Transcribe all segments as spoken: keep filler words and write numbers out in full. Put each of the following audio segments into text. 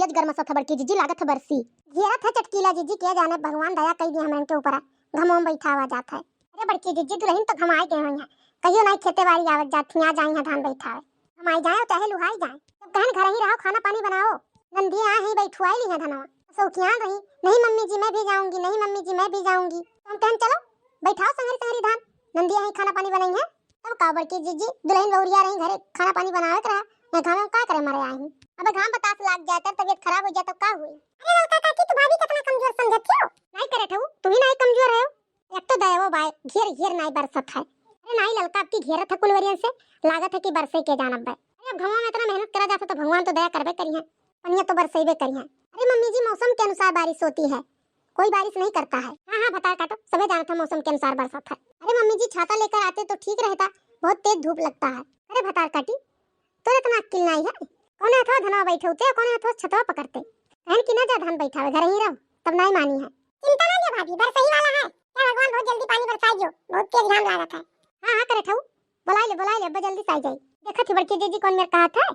आज गरमसत है बड़की जिज्जी, लागत है बरसी। घेरत है चटकीला जिज्जी, के जाने भगवान दया कई दिए हमरन के ऊपर, घमवा में बैठावा जात है। अरे बड़की जिज्जी, दुलहिन तो घमाए गए हुई हैं, कहियो नाई खेते बारी आवत जात थी, आ जाई हैं धान बैठावे। घमाई जाए चाहे लुहाई जाए, जब कहन घर ही रहो, खाना पानी बनाओ। नंदिया आ ही बैठुआई ली है धनवा, सौखियान रही, "नहीं मम्मी जी मैं भी जाऊंगी, नहीं मम्मी जी मैं भी जाऊंगी।" तो हम कहन चलो बैठाओ संगरी संगरी धान, नंदिया ही खाना पानी बनाई है। तब का बड़की जिज्जी, दुलहिन बहुरिया रही घरे, खाना पानी बनावे के रहा, मैं घाम में का करे मरे आई हूँ। अब घाम बतास लाग जाए, तब तबीयत खराब हो जाए, तब का हुई? अरे ललका काकी, तू भाभी कितना कमजोर समझत हो? नाई करे ठऊ, तू ही नाई कमजोर है। एक तो दयावो बाय, घेर घेर नाई बरसत है। अरे नाई ललका, अब की घेरत है कुलवरियन से, लागत है कि बरसे के जानब बे। अरे अब घमवा में इतना मेहनत करा जाता तो भगवान तो दया करबे करी है, पनिया तो बरसेबे करी है। अरे मम्मी जी, मौसम के अनुसार बारिश होती है, कोई बारिश नहीं करता है। हाँ हाँ भतार काटो, सबे जानत है मौसम के अनुसार बरसत है। अरे मम्मी जी, छाता लेकर आते तो ठीक रहता, बहुत तेज धूप लगता है। अरे भतार काटी, तोर इतना अक्किल नाई है, कौने हथवा धनवा बैठे होते, कौने हथवा छतवा पकड़ते। कहन कि ना जा धान बैठावे, घर ही रहो, तब नाई मानी है। चिंता ना लियो भाभी, बरसही वाला है। क्या भगवान बहुत जल्दी पानी बरसाई दियो, बहुत तेज घाम लागत है। हाँ हाँ करे ठऊ, बोलाई ले, बोलाई ले, अब्बे जल्दी से आई जाई। देखत ही बड़की जिज्जी कौन मेर कहत है,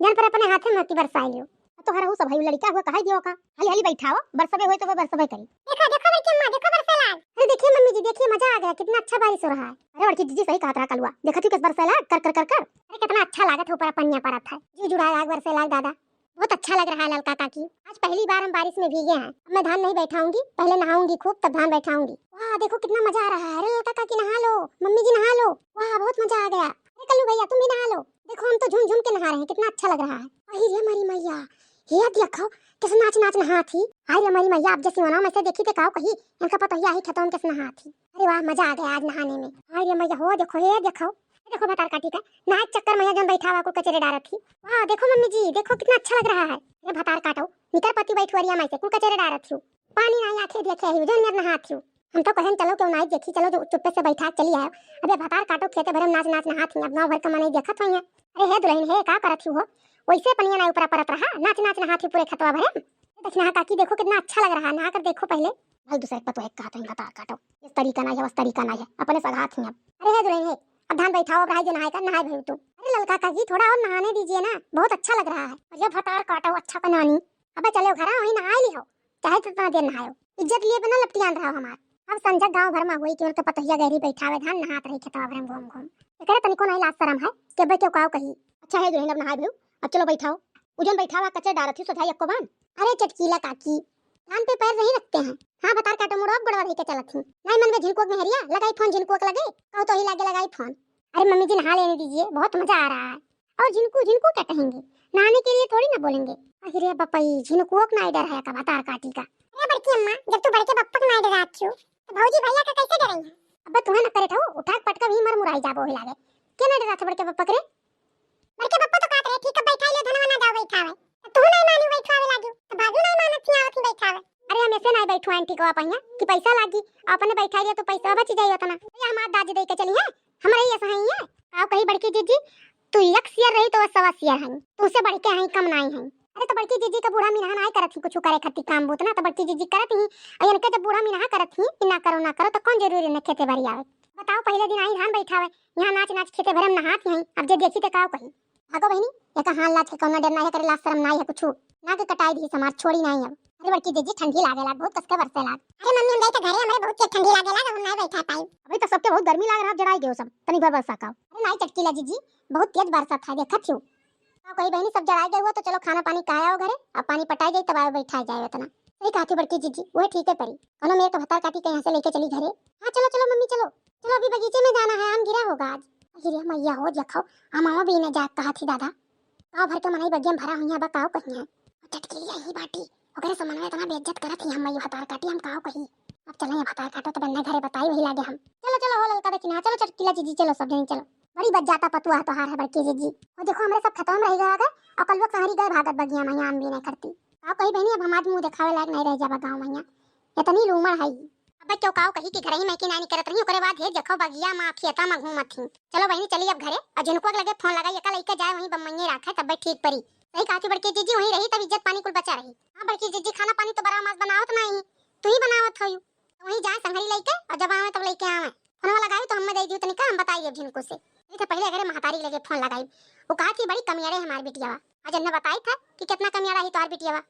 जन पर अपने हाथे में होती बरसाई लियो। अब तो हरहू सब है, लड़का हुआ कहाई दियो का, हाली हाली बैठाओ, बरसबे होए तो वो बरसबे करी। देखो देखो बड़की अम्मा, देखो बरसे लाग। अरे देखिए मम्मी जी, देखिए मजा आ गया, कितना अच्छा बारिश हो रहा है। अरे बड़की जिज्जी सही कहत रहा कलुआ, देखत ही कैसे बरसे लाग कर कर कर कर। अरे कितना अच्छा लागत है, ऊपर पनिया परत है, जी जुड़ा लाग बरसे लाग दादा। बहुत अच्छा लग रहा है ललका काकी, आज पहली बार हम बारिश में भीगे हैं। अब मैं धान नहीं बैठाऊंगी, पहले नहाऊंगी खूब तब धान बैठाऊंगी। वाह देखो कितना मजा आ रहा है। अरे ललका काकी नहा लो, मम्मी जी नहा लो। वाह बहुत मजा आ गया। अरे कल्लू भैया तुम भी नहा लो। देखो हम तो झूम झूम के नहा रहे हैं, कितना अच्छा लग रहा है। अरे रे मरी मैया, ये देखो कैसे नाच नाच नहात ही। हाय रे मरी मैया, अब जैसी मनाओ मैं से देखी थे काव कही, इनका पतोहिया ही खेतों में कैसे नहात ही। अरे वाह मजा आ गया आज नहाने में। हाय रे मैया हो देखो, ये देखो, ये देखो भतार काटी का नहाए के चक्कर में जौन बैठा हुआ कुल कचरे डारत ही। वाह देखो मम्मी जी, देखो कितना अच्छा लग रहा है। अरे भतार काटो, निकर पति बैठुअरिया में से कुल कचरे डारत ही, पानी नाई आखे देखे ही, जौन मेर नहात ही। हम तो कहन चलो क्यों नाई देखी, चलो जो चुप्पे से बैठा चली आयो। अबे भतार काटो, खेते भरे में नाच नाच नहात ही, अब गाँव भर का मनई देखत होइहैं। अरे हे दुलहिन हे, का करत ही हो? वैसे पनिया नाई ऊपरा परत रहा, नाच नाच नहात ही पूरे खेतवा भरे में। दखिनहा काकी देखो कितना अच्छा लग रहा है, नहा कर देखो पहले। भल दूसरे पतोहे कहत ही भतार काटो, इस तरीका नाई है, उस तरीका नाई है, अपने सगात ही अब। अरे हे दुलहिन हे, अब धान बैठाओ, अब रहाई जो नहाए का, नहाए भई तू। अरे ललका काकी थोड़ा और नहाने दीजिए ना, बहुत अच्छा लग रहा है। अरे भतार काटो अच्छा का नानी, अबे चलो घरा, वहीं नहाए ली हो, चाहे जितना देर नहायो, इज्जत लिए बिना लपटियान रहो हमार। अब संझा गाँव भर में हुई कि उनके पतोहिया गहरी बैठावे धान नहात रही खेतवा भरे में घूम घूम। एकरे तनिको नाई लाज शरम है कि अबे क्यों काव कही। अच्छा हे दुलहिन अब नहाए भई, अब चलो बैठाओ। उजन बैठावा कचरे डारत ही सोझाई एक्को बान। अरे चटकीला काकी, धान पे पैर नहीं रखते हैं। हाँ भतार काटो मुड़ो, अब गोड़वा धई के चलत ही। नाई मन में झिनकुआ के मेहरिया, लगाई फोन झिनकुआ के लगे, कहो तो ही लागे लगाई फोन। अरे मम्मी जी नहा लेने दीजिए, बहुत मजा आ रहा है। और झिनकू झिनकू क्या कहेंगे, नहाने के लिए थोड़ी ना बोलेंगे। अरे बपई, झिनकुओ के नाई डर है का भतार काटी का? अरे बड़की अम्मा, जब तू बड़के बप्पा के नाई डरात हो, तो भौजी भैया का कैसे डरेंगे? अबे तुम्हें न करे ठऊ, उठा के पटका भी मर मुराई जाबो ही लागे। क्या नाई डरात बड़के बप्पा के रे? बड़के बप्पा तो कहत रहे, "ठीक है, बैठा लियो, धनवा ना जाओ बैठावे।" तो तू नाई मानी बैठावे लागी, तो बाजू नाई मानत थी, आवत थी बैठावे। अरे हम ऐसे नाई बैठवाएं ठीक हुआ पहिया कि पैसा लागी, अपने बैठा लियो तो पैसा बच जाई उतना। ये हमार दादी दे के चली है, हमरे ही ऐसा ही है। काव कही बड़की जिज्जी, तू एक सियर रही तो वो सवा सियर है, तू से बढ़ के है, कम नाई है। अरे तो बड़की जिज्जी का बूढ़ा मिनहा नाई करत ही कुछ करे खातिर काम बूत ना, तो बड़की जिज्जी करत ही। और इनके जब बूढ़ा मिनहा करत ही कि ना करो ना करो, तो कौन जरूरी इन्हें खेते भरी आवे? बताओ पहले दिन आई धान बैठावे, यहाँ नाच नाच खेते भरे में नहात ही। अब जे देखी तो काव कही। भागो बहिनी, एका हाल लाज के कौनो डर नाई है, करे लाज शरम नाई है कुछु। नाक कटाई दी समार, छोड़ी नाई अब। अरे बड़की जिज्जी ठंडी लागे लाग, बहुत कसके बरसे लाग। अरे मम्मी हम जाई तो घरे, हमरे बहुत तेज ठंडी लागे लाग, हम नाई बैठा पाई। अभी तो सबके बहुत गर्मी लाग रहा, जड़ाई गयो सब, तनी भर बरसा का। अरे नाई चटकीला जिज्जी, बहुत तेज बरसा था, देखत हो। का कही बहिनी, सब जड़ाई गए हुआ तो चलो खाना पानी खाया हो घरे, अब पानी पटाई जाई तब आयो बैठा जाए उतना। सही कहती बड़की जिज्जी, वह ठीक है परी। कौनो मेरे तो भतार काटी के यहाँ से लेके चली घरे। हाँ चलो चलो मम्मी चलो, चलो अभी बगीचे में जाना है, आम गिरा होगा आज। अरे मैया हो देखो, आमावा भी इन्हें जात कहा थी दादा। गाँव भर के मनई बगिया में भरा हुई है, बा काव कही है। चटकीला ही बाटी, ओकरे समनवा इतना बेइज्जत करत ही हम, मैया भतार काटी हम काव कही। अब चलो ये भतार काटो तो बन्ना घरे बताई वही लागे हम। चलो चलो हो ललका दखिनहा, चलो चटकीला जिज्जी चलो सब जनी चलो। बड़ी बज्जाता पतुआ तोहार है बड़की जिज्जी। और देखो हमरे सब खेतवा में रह गया, और कलुआ संहरी गए भागत बगिया में, यहाँ आम भी नहीं करती। काव कही बहिनी, अब हम आज मुँह देखावे लायक नहीं रह जाबा गाँव में, यहाँ इतनी लूमड़ है। अबे क्यों काव कही कि घर ही में की नानी करत रही, ओकरे बाद हे देखो बगिया में खेता में घूमत ही। चलो बहिनी चली अब घरे, और झिनकुआ के लगे फोन लगाई, एका लइके जाए वहीं बम्मइये राखे, तब ठीक परी। सही कहती बड़की जिज्जी, वहीं रही तब इज्जत पानी कुल बचा रही। हाँ बड़की जिज्जी, खाना पानी तो बड़ा मस्त बनावत नहीं, तू ही बनावत हो, वहीं जाए संघरी लइके, और जब आवे तब लइके आवे। फोनवा लगाई तो हमें दे दियो तनिका, हम बताई देब झिनकू से। नहीं तो पहले अगर महतारी के लगे फोन लगाई, वो कहा थी बड़ी कमियारे हमारी बिटिया। आज इन्हें बताई था कि कितना कमियारा ही तोहार बिटिया बा।